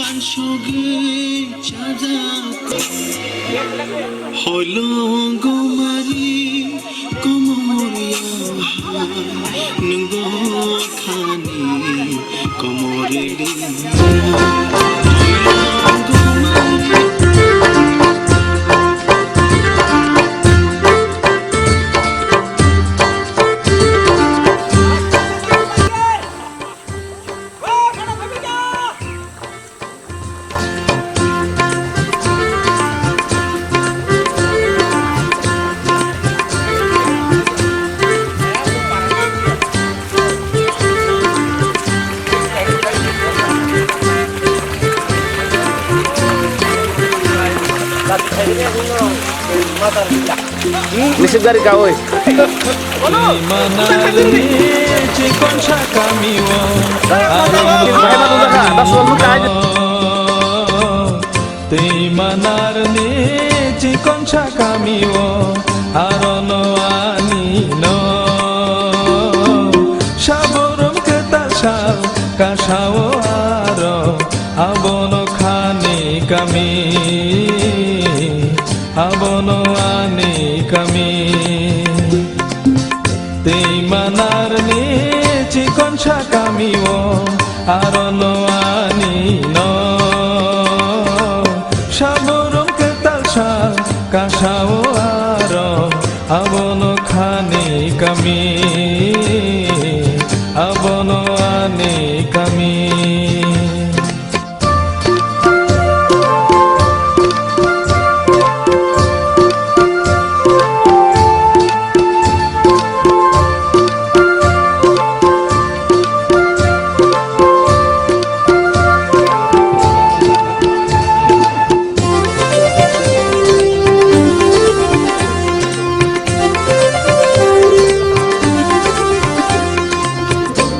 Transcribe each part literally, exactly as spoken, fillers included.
Sogwi chajak. Holo gomari komor ya nungbo khani komor ya. Holo gomari. Misip gari kawi. Twi manarni chikon sakamio. Twi manarni chikon sakamio. Arono ani no. Saborom kwtal sal kasao aro. Abono khani kami. Abono ani kami. Twi manarni chikon sakamio, arono ani no. Saborom kwtal sal kasao aro, abono khani kami. Abono ani kami.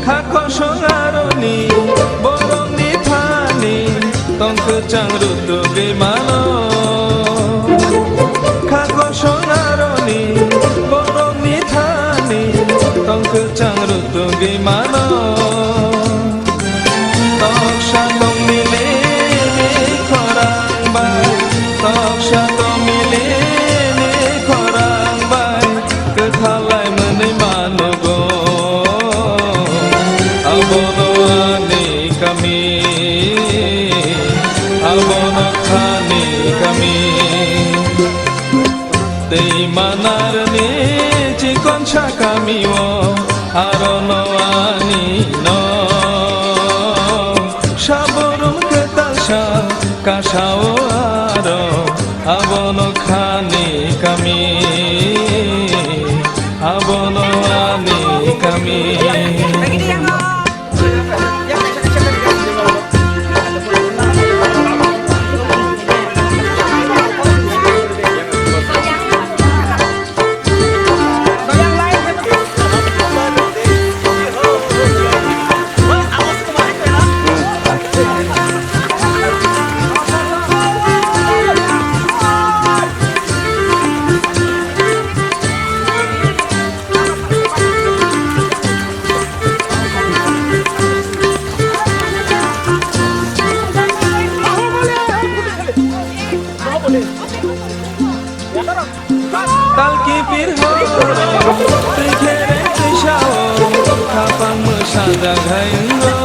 Kha kosong aroni borokni thani tong kwchang rutugwi mano. Kha kosong aroni borokni thani tong kwchang rutugwi mano. Toksa tong milini khorang bai, toksa tong milini khorang bai, kwthalai mwnwi manogo. Abono ani kami, abono khani kami. Twi manarni chikon sakamio, arono ani no. Saborom kwtal sal kasao aro, abono khani kami, abono ani kami. Talki pir horo, twi khereng twi sao, khapang mwsajak hai wngo.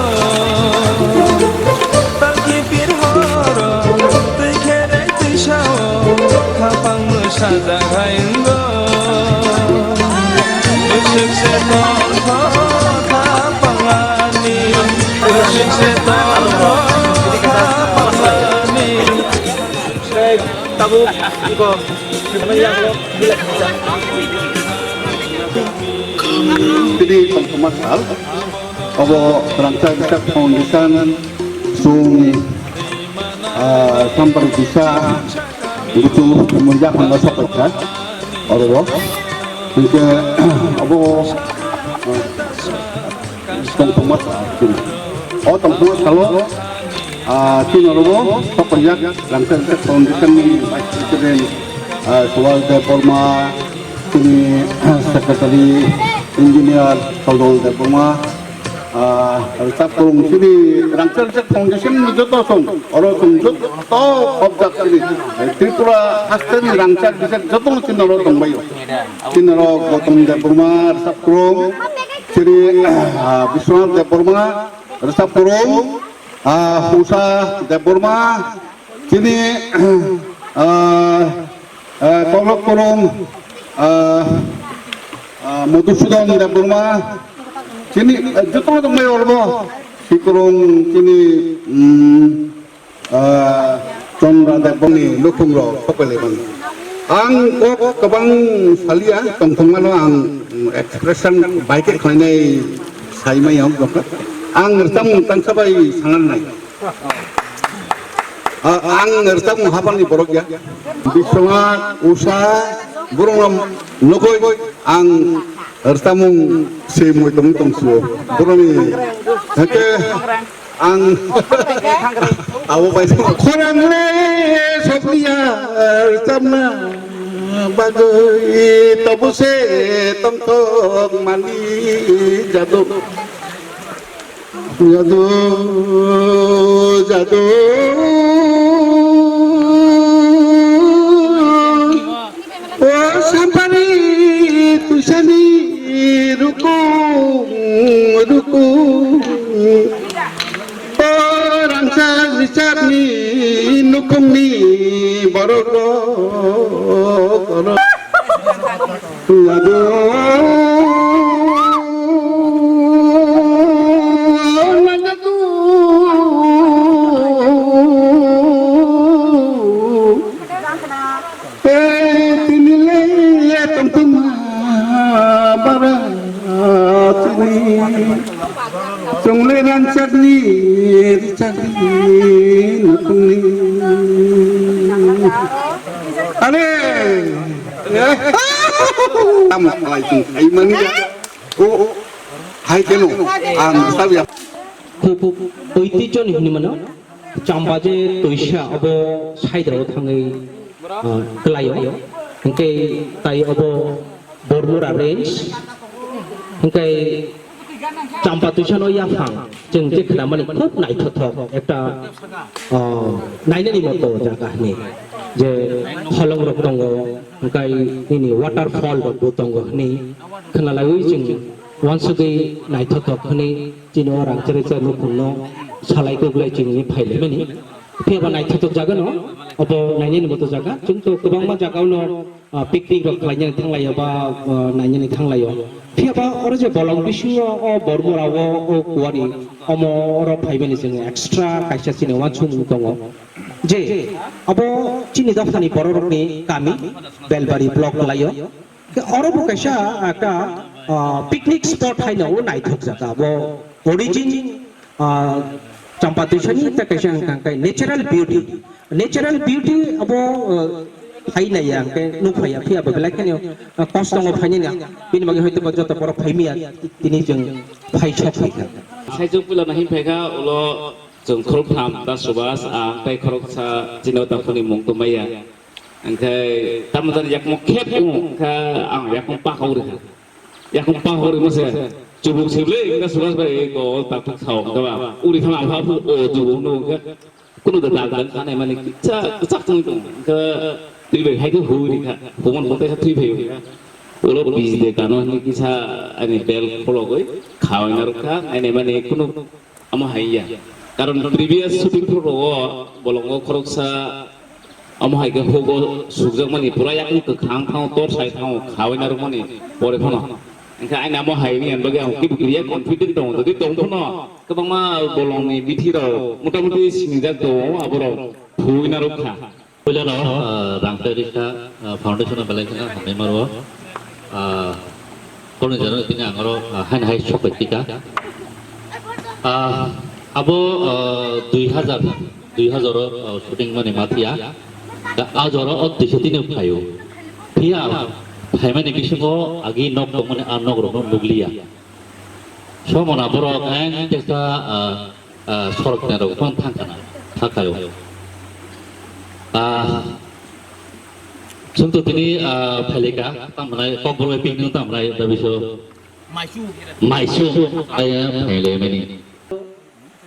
Talki pir horo, twi khereng twi sao, khapang mwsajak hai wngo. Bwswk se tongkho khapang ani, bwswk se tongkho khapang ani. Tei tabuk iko sibini tongthokma sal. Obo Rangchak Research Foundation chwngni, ah, Sampari Disa Gutu Munja Khanda Sokaikha. Oro bo. Hingke obo, ah, tongthokma sal. O tongthokma salo, ah, chini oro bo sokaijak Rangchak Research Foundation ni Vice President, ah, Suwal Debbarma, chini Secretary Engineer Saldol Debbarma, Ah, rwchap kwrwng chini Rangchak Rwchak Foundation ni joto song, oro chwng joto khobjak chini Tripura haste ni rangchak rwchak joto no chini oro tongbaio. Chini oro Gautam Debbarma rwchap kwrwng, chini, ah, Biswanath Debbarma rwchap kwrwng, ah, Husha Debbarma, chini, ah, ah, Kolok Kolong, ah, ah, Madhusudan Debbarma, chini, ah, joto tongmai orbo, Sikorong, chini, mm, ah, Chandra Debbarmani nukhung rok sokpele mani. Ang kok kwbang salia, tongthokmano ang, mm, expression bai khe khlainai saimai ang jokha. Ang rwchapmung tangsa bai sananai. A-, ang rwchapmung haphangni borok ya. Biswanath, Usha, borok nugwi ang rwchapmung se moi tongwi tongsuo. Borokni hake ang abo bai khorang le sokliya rwchapna bagwi tobo se tongthok mani jadu. Jadu, jadu. O sampari tuisani rukung, rukung. O rangchak rwchapni nukhungni borok rok. Lado, lado, eh, tini le tongthokma bara tini. Chwng le rangchakni, rangchakni nukhungni. Ale! Tamo khlai chwng khaimani ya. O, o, hai keno, ang sabi ya. Khub oitijoni hwnwi mano, chamba je twisa abo side rok thangwi, ah, kwlaio. Hwnkhe tai abo Bormura range, hwnkhe Champa Tuisano yaphang chwng je khnamani khub naithothok ekta, ah, nainani moto jaga hwnwi, je holongrok tongo, hwnkhe nini waterfall rokbo tongo hwnwi khnalaiwi chwng uansugwi naithothok hwnwi chini o rangchari chai nukhungno salai kwplai chwngni phailaimani. Phiya ba naithothok jaga no, obo nainani moto jaga. Chwng to kwbangma jaga no, ah, picnic rok khlainani thanglaio ba, ah, nainani thanglaio. Phiya ba oro je bolong bisingo o Bormura o, o kuwari omo oro phaimani chwng extra kaisa chini uansukmung tongo. Je abo chini dophani borok rokni kami Belbari block laio. Oro bo kaisa ekta, ah, picnic spot haino naithok jaga. Abo origin, ah, Champa Tuisani tei kaisa wngkha khe natural beauty. Natural beauty abo, ah, hai naiya hwnkhe nuk phaiya, phiya bo belai kheno, ah, kostongo phainani. Bini bagwi hoyto bo joto borok phaimaya, tini chwng phai sok phaikha. Saichung puila na him phaikha, ulo chwng khoroktham, ta Subas, ang tei khoroksa chini o takhukni mung tongmaya. Hwnkhe tamo jani yakmo khep wng kha, ang yakmo pakha uri kha. Yakmo pakha uri mo se chubuk se ble wngkha Subas bai ko tak tak sao wngkha ba. Uri thang apha phu o chubuk no wngkha. Kunu da dag dag khanai mani kisa kisak tong tong wngkha. Twi bai hai khe hu uri kha. Humon bo tei kha twi bai wngkha. Ulo biji de kano hini kisa ani bel khologoi khawai narwk kha. Ani mani kunu Omo hai ya. Karon previous shooting photo o bolongo khoroksa omo hai khe hugo sukjakmani pura yakung kwkhwrang thango, tor sai thango, khawai narwkmani pore phano. Hwnkhe aini omo hai ni bagwi ang kibu kiriya confident tongo. Jodi tong phano kwbangma bolongni bithi rok motamuti sinijak tongo, aborok phui narwk kha. Puilano, ah, Rangchak Rwchap, ah, Foundation-o belai kheno hambai maro. Ah, korni jano tini ang oro, ah, haino hai sok bai tika. Ah, abo, ah, dui hazar, dui hazar o, ah, shooting mani mathiya. Da a jora o tisa tini phaio. Phiya phaimani bisingo agi nok tongmani a nok rokno nukliya. Somona borok ang tesa, ah, ah, sorok teng rok phano thang kana, thang khaio. Ah, chwng to tini, ah, phailika, tamo nai kok borok picnic tamo nai da biso. Maisu aya phailai mani.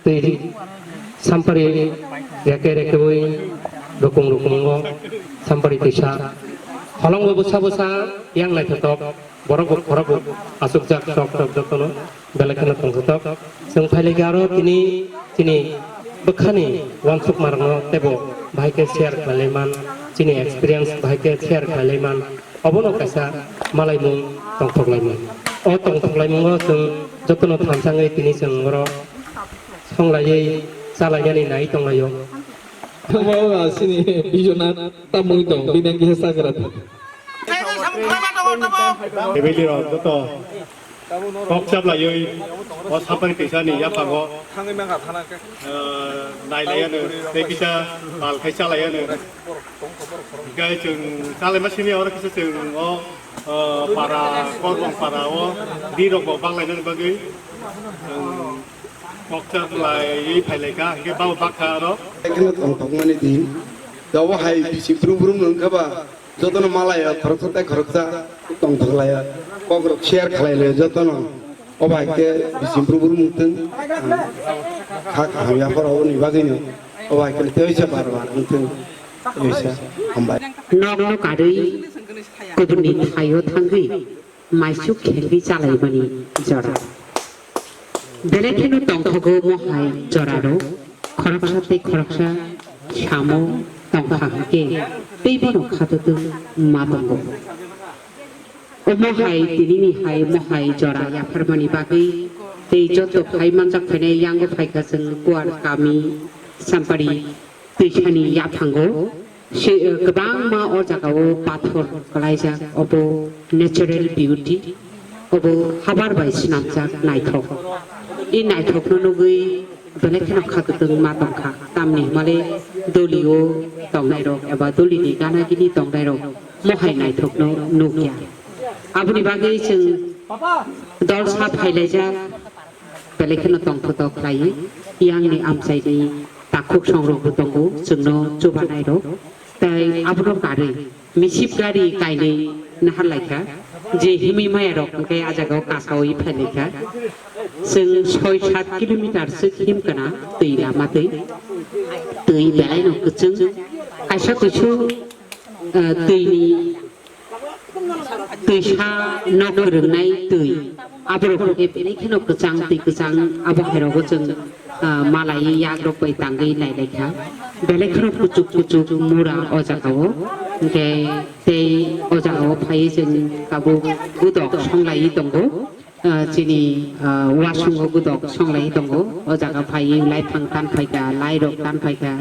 Twi sampari reke rekewi rukung rukungo sampari tisa holongbo bwsa bwsa yang naithotok borok bo khorok bo asukjak tok tok jotono belai kheno tongthotok. Chwng phailai khe aro tini chini bwkhani uansukmarokno teibo bahai khe share khlailai man, chini experience bahai khe share khlailai man. Obono kaisa malaimung tongthoklaimung. O tongthoklaimungo chwng jotono thamsangwi tini chwng oro songlaiwi chalainani nai tonglaio. Omo sini Biswanath tamung tong, bini kisa sakra. Tebili rok joto kok chaplaiwi o sapari tisani yaphango, eh, nailaiano, tei kisa pal khai chalaiyano. Hingke chwng chalaima simi oro kisa chwng o, o, para, Korbong para o di rok bo banglainani bagwi chwng kokcha khlaiwi phailaikha, hingke babo bakha oro. Ekheno tongthokmani din. Dawa hai bisi brum brum wngkha ba, jotono malaya khoroksa tei khoroksa tongthoklaio. Kokrok share khlailaio jotono. O bai khe bisi brum brum wngthung. Kha kaham yaphar oboni bagwino. O bai khe teisa bar bar wngthung. Teisa hambai. Nok nok arwi kubuni thaio thangwi maisuk khelwi chalaimani jora. Belai kheno tongthogo mohai joraro khoroksa tei khoroksa samo tongkha hwnkhe tei bono khatotwng ma tongo. Omo hai tinini hai mohai jora yapharmani bagwi tei joto phai manjak phainai yango phaikha chwng Kuar kami Sampari twisani yaphango se, kwbangma o jagao pathor kwlaijak, obo natural beauty, obo habar bai swnamjak naithok. I naithokno nugwi belai kheno khatotwng ma tongkha, tamni hwnmale dolio tongnairok eba dolini gana gini tongnairok mohai naithokno nukya. Aboni bagwi chwng dolsa phailaijak, belai kheno tongthotok khlaiwi, yangni amchaini takhuk songrokbo tongo, chwngno chubanairok. Tei abono karwi misip gari kainwi naharlaikha, je himwi mayarok hwnkhe a jagao kasaui phailaikha. Chwng soi sat kilometer swk himkana twi lama twi. Twi belaino kwchwng, kaisa kuisu, ah, twini twisa nok kwrwngnai twi. Aborok hwnkhe belai kheno kwchang twi kwchang, abo hairogo chwng, ah, malai yakrok bai tangwi nailaikha. Belai kheno kuchuk kuchuk mura o jagao. Hwnkhe tei o jagao phaiwi chwng tabuk gudok songlaiwi tongo. Ah, chini, ah, wasungo gudok songlai tongo. O jaga phaiwi laiphang tan phaikha, lairok tan phaikha,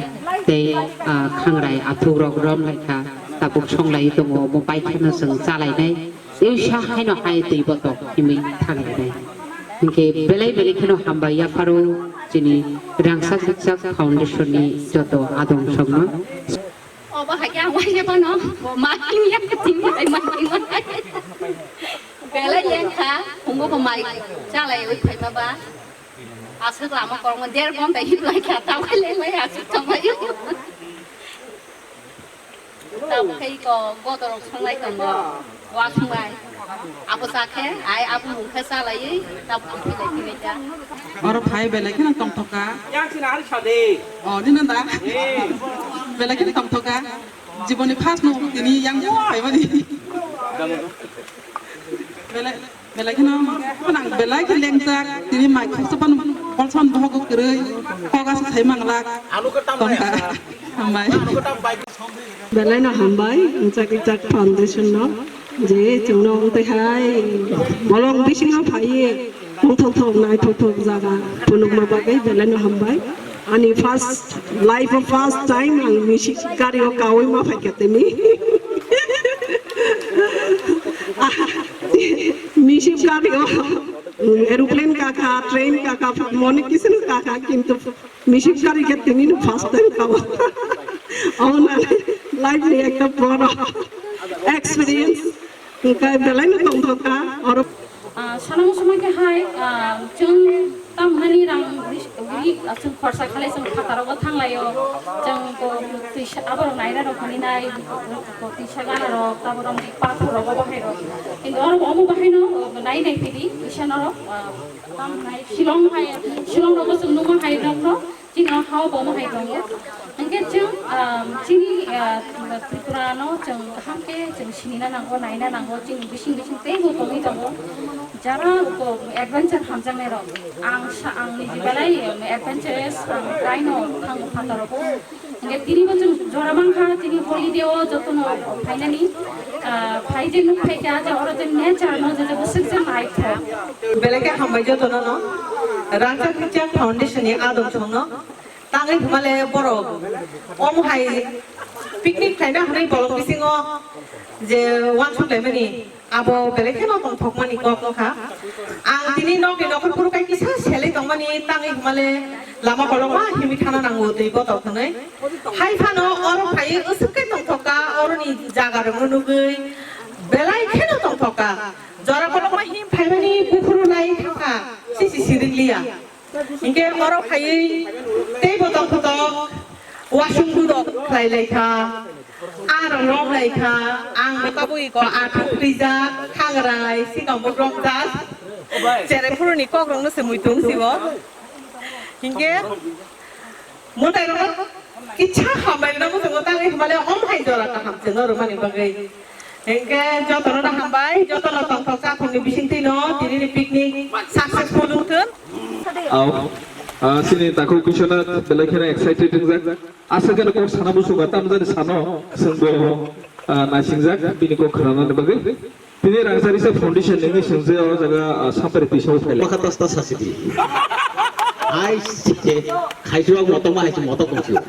tei, ah, khangrai athukrok romlaikha, tabuk songlai tongo. Omo baikheno chwng chalainai, tei sa haino hai twi botok himwi thanglainai. Hinkhe belai belai kheno hambai yapharo chini Rangchak Rikchak Foundation ni joto adong songno. Obo hai khe ang waisa phano ma kini ya kini ai ma kini ma. Belai lengkha, phungo bo mai chalai ui phaima ba. Aswk lama kormo der gonta himlai kha, ta bai leng lai aswk tongmai. Ta khai ko gotorok songlai tongo. Wasung bai. Abo sa khe, ai abo mung khe chalaiwi, tabuk ang philai philai kha. Oro phai belai kheno tongthok kha. Yang sina hari sade. Oh, nini da? Eh. Belai kheno tongthok kha. Jiboni first no tini yang phai mani. Belai, belai kheno, kheno ang belai khe lengjak, tini mai khoksa pan, kolson bohogo kwrwi, kok asa sai manglak. Tongkha. Hambai. Belai no hambai, Rangchak Rikchak Foundation no, je chwngno wngtwi hai bolong bisingo phaiwi tongthok thok naithok thok jaga phunukma bagwi belai no hambai. Ani first life o first time ang misip gari o kaui ma phaikha tini. Misip gari o aeroplane kakha, train kakha, moni kisu kakha, kintu misip gari khe tini no first time kabo. Abo na life ni ekta boro experience. Hwnkhe belai no tongthok kha oro. Ah, sana muchungma khe hai, ah, chwng Tamhani rang ri, ri, chwng khorsa khalai chwng phataro bo thanglaio. Chwng ko twisa aborok naina rok hwnwi nai, ko twisa gana rok, taborok ni pathor rok, obo hai rok. Kintu oro omo bahai no, o, nai nai phidi, twisa norok, ah, tam nai Shillong hai, Shillong rogo chwng nungma hai rok no, chini o hao bo omo hai tongo. Hwnkhe chwng, ah, chini, ah, Tripura no chwng kaham khe chwng sinina nango, naina nango, chini bising bising teibo tongwi tongo. Jara ko adventure hamjaknai rok, ang sa, ang niji belai adventurous, ang kaino thango phataro bo. Hingke tini bo chwng jora mankha, tini holiday o jotono phainani, ah, phai je nuk phaikha je oro je nature no je je bwswk je naithok. Belai khe hambai jotono no. Rangchak Tichak Foundation ni adong chwngno. Tangwi hwnmale borok omo hai picnic khlaina hwnwi bolong bisingo je uansuk laimani, abo belai kheno tongthokmani kok wngkha. Ang tini nokni nokhor phuru kai kisa selwi tongmani, tangwi hwnmale lama kolokma himwi thana nango twi botok hwnwi. Hai phano oro phaiwi aswk khe tongthokka, oroni jaga rokno nugwi belai kheno tongthokka. Jora kolokma him phaimani buphuru lai thangkha, sisi siring liya. Hingke oro phaiwi tei botok botok wasung budok khlai lai kha, arong rong lai kha, ang bo tabuk iko athuk rijak, khangrai, sikang bo romjak, cherai phuruni kok rok no se muitung sibo. Hingke mwtai rok no kisa hambai rok no muchungo tangwi hwnmale om hai jora kaham chwngno rwmani bagwi. Hingke jotono hambai, jotono tongthok chathokni bisingtwino tinini picnic successful wngthun. Au, ah, chini takhuk Biswanath belai kheno excited wngjak. Aswk kheno kok sana muchungo tamjani sano chwngbo, ah, naisingjak bini kok khwnanani bagwi. Tini Rangchak Tichak Foundation ni swngje o jaga, ah, sampari tisa o phailai. Bwkha tasta sasidi. Hai sike, khaiswk motokma hai se motok tongsi.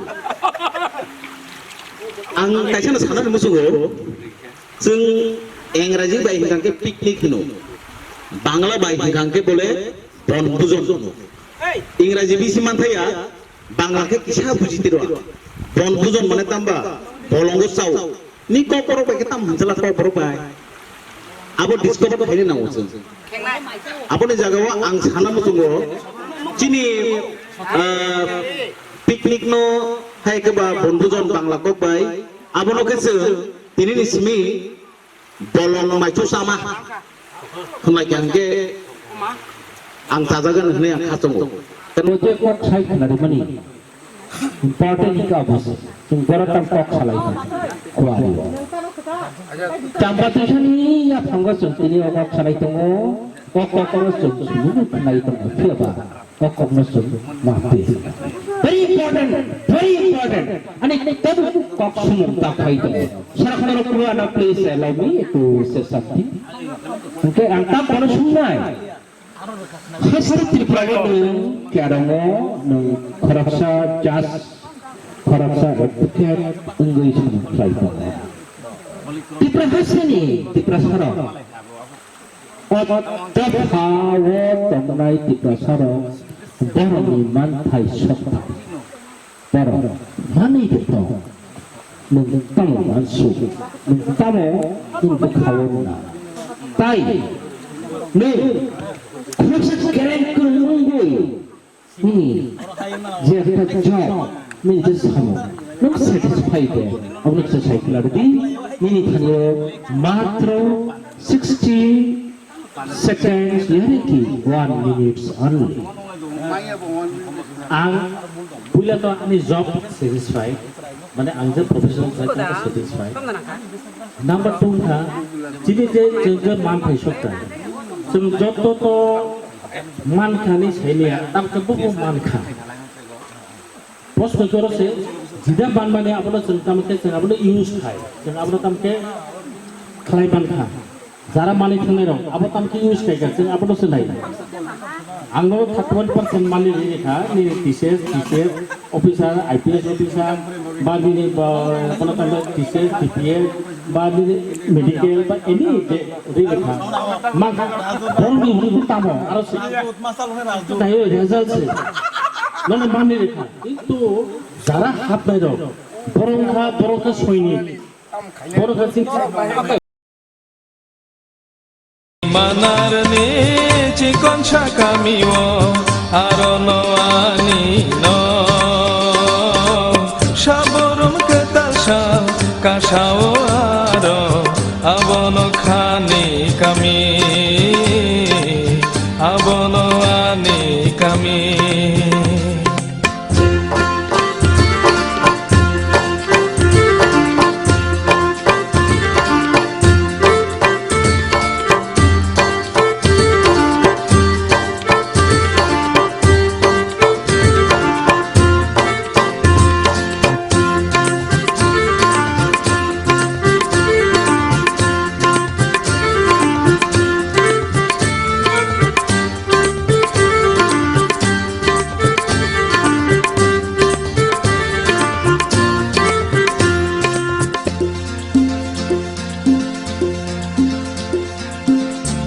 Ang kaisa no sana muchungo. Chwng Engraji bai hwnkha khe picnic hwno, Bangla bai hwnkha khe bole bonbhujon hwno. Engraji bisi manthaya, Bangla khe kisa buji tiro. Bonbhujon mane tamba, bolongo chao. Ni kokborok bai khe tam hamjala kokborok bai. Abo discover khaina nango chwng. Aboni jagao ang sana muchungo, chini, ah, picnic no hai khe ba bonbhujon Bangla kok bai. Abono khe chwng tinini simi bolong maichu sama hwnlai khe ang khe ang chajagan hwnwi ang kha chongo. Project kok sai khwna rwmani important wngkha abo se. Chwng borok tam kok salai kha. Kuwari o. Chamba tuisani yaphango chwng tini o kok salai tongo. O kok oro chwng sumunu khwnai tongo. Phiya ba. Kok kokno chwng ma pe. Very important, very important. Ani tabuk kok sumung ta phai tongo. Sara khorok rok kuwa na, please allow me to say something. Hwnkhe ang ta kono sungnai. Haste Tripura o nwng kerongo nwng khoroksa judge, khoroksa advocate wngwi samung khlai tongo. Tripura haste ni Tiprasa rok. O dopha o tongnai Tiprasarok borokni manthai sokthai. Borok manwi de tong. Nwng tamo mansuk, nwng tamo nwng bwkhao wngna. Tai nwng khoroksa kereng kwrwng wngwi Nini je ekta job, nini je samung, nwng satisfy de, obo nwng se sai khlai di, nini thani o matro sixty seconds, yani ki one minutes only. Ang puila to ani job satisfy, mane ang je professional khlai tong satisfy. Number two wngkha, chini je chwng je manthai sokthai, chwng joto to mankha ni saimaya, tamkhe bubo mankha. Post khe oro se jida manmani abono chwng tamkhe chwng abono use khai, chwng abono tamkhe khlai mankha. Jara manwi thangnai rok abo tamkhe use khai kha, chwng abono se nai. Ang no thirty one percent manwi rikha, nini T C S, T C S, officer, I P S officer, ba nini ba, kono tamo T C S, T P S, ba nini medical, ba any je ri lekha. Ma, borok ni hwnwi tamo, aro se, tayo result se. Noni manwi lekha. Kintu jara hapnai rok, borok kha, borok kha soini. Borok kha sing Manarni chikon sakami o Aro no ani no, saborom kwtal sal kasao aro, abono khani kami, abono ani kami.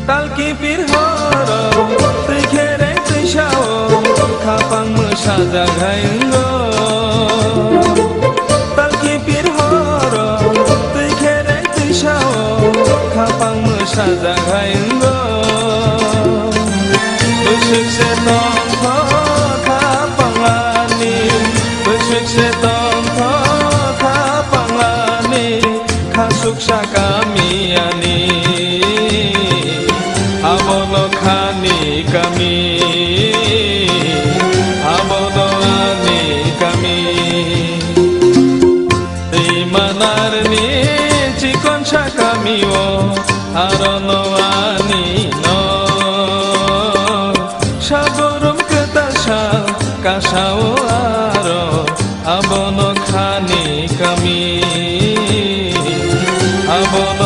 Talki pir horo, twi khereng twi sao, khapang mwsajak hai wngo. Talki pir horo, twi khereng twi sao, khapang mwsajak hai wngo. Bwswk se tongtho khapang ani, bwswk se tongtho khapang ani. Khasuksa kami ani, abono khani kami, abono ani kami. Twi manarni chikonsa kamio, arono ani no. Saborom kwtal sal kasao aro, abono khani kami, abono